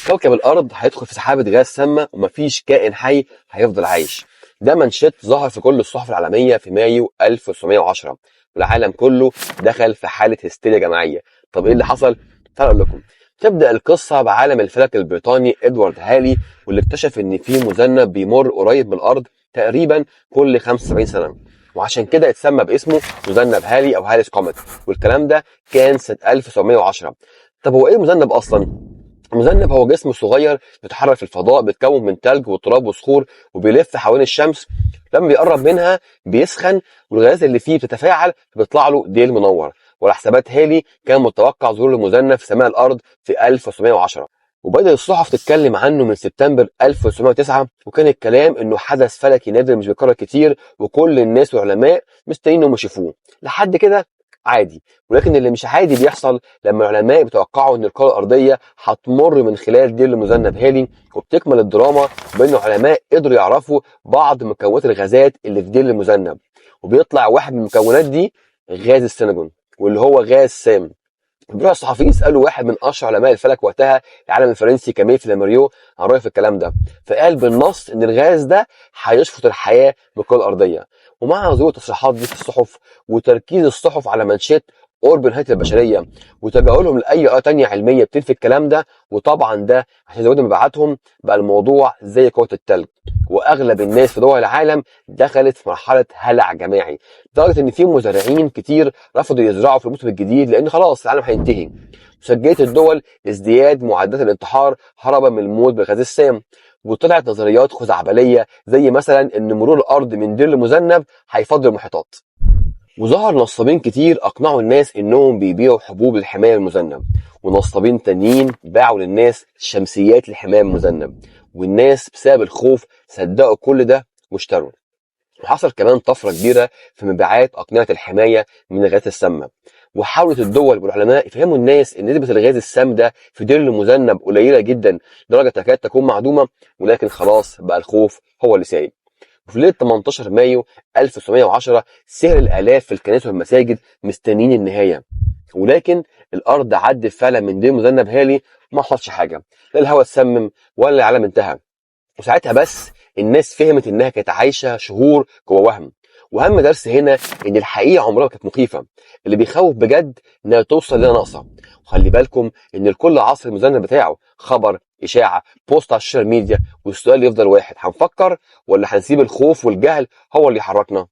كوكب الارض هيدخل في سحابه غاز سامة ومفيش كائن حي هيفضل عايش. ده مانشيت ظهر في كل الصحف العالمية في مايو 1910، والعالم كله دخل في حاله هستيريا جماعية. طب ايه اللي حصل؟ تعالوا اقول لكم. تبدا القصة بعالم الفلك البريطاني ادوارد هالي، واللي اكتشف ان في مذنب بيمر قريب من الارض تقريبا كل 75 سنة، وعشان كده اتسمى باسمه مذنب هالي او Halley's Comet، والكلام ده كان سنة 1710. طب هو ايه المذنب اصلا؟ المذنب هو جسم صغير بيتحرك في الفضاء، بيتكون من ثلج وتراب وصخور، وبيلف حوالين الشمس. لما بيقرب منها بيسخن، والغازات اللي فيه بتتفاعل، فبيطلع له ديل منور. وعلى حسابات هالي كان متوقع ظهور المذنب في سماء الارض في 1910، وبدأت الصحف تتكلم عنه من سبتمبر 1909، وكان الكلام انه حدث فلكي نادر مش بيتكرر كتير، وكل الناس والعلماء مستنيين انهم يشوفوه. لحد كده عادي، ولكن اللي مش عادي بيحصل لما العلماء بيتوقعوا ان الكره الارضية هتمر من خلال ديل المذنب هالي، وبتكمل الدراما بان العلماء قدروا يعرفوا بعض مكونات الغازات اللي في ديل المذنب، وبيطلع واحد من المكونات دي غاز السينجون، واللي هو غاز سام. بيروح الصحفيين يسالوا واحد من اشهر علماء الفلك وقتها، العالم الفرنسي كاميل فلاماريو، عن رايه في الكلام ده، فقال بالنص ان الغاز ده هيشفط الحياة من الكره الارضيه. ومع ظهور التصريحات دي في الصحف وتركيز الصحف على مانشيت قرب نهاية البشرية وتجاهلهم لاي اراء تانية علمية بتنفي الكلام ده، وطبعا ده عشان يزودوا مبيعاتهم، بقى الموضوع زي كره التلج، واغلب الناس في دول العالم دخلت في مرحلة هلع جماعي، لدرجة ان في مزارعين كتير رفضوا يزرعوا في الموسم الجديد لان خلاص العالم هينتهي. سجلت الدول ازدياد معدلات الانتحار هربا من الموت بالغاز السام، وطلعت نظريات خزعبليه زي مثلا ان مرور الارض من ديل المذنب هيفضي المحيطات. وظهر نصابين كتير اقنعوا الناس انهم بيبيعوا حبوب للحماية من المذنب، ونصابين تانيين باعوا للناس شمسيات للحماية من المذنب، والناس بسبب الخوف صدقوا كل ده واشتروا. وحصل كمان طفرة كبيرة في مبيعات اقنعه الحماية من الغازات السامة، وحاولت الدول والعلماء يفهموا الناس ان نسبه الغاز السام ده في ديل المذنب قليله جدا لدرجة تكاد تكون معدومة، ولكن خلاص بقى الخوف هو اللي سايد. وفي ليلة 18 مايو 1910 سهر الالاف في الكنائس والمساجد مستنيين النهاية، ولكن الارض عدت فعلا من ديل مذنب هالي وما حصلش حاجة، لا الهواء اتسمم ولا العالم انتهى. وساعتها بس الناس فهمت انها كانت عايشه شهور جوه وهم. واهم درس هنا ان الحقيقة عمرها ما كانت مخيفة، اللي بيخوف بجد انها توصل لنا ناقصه. وخلي بالكم ان لكل عصر المذنب بتاعه، خبر، اشاعة، post على ال social media، والسؤال يفضل واحد: هنفكر ولا هنسيب الخوف والجهل هو اللي يحركنا؟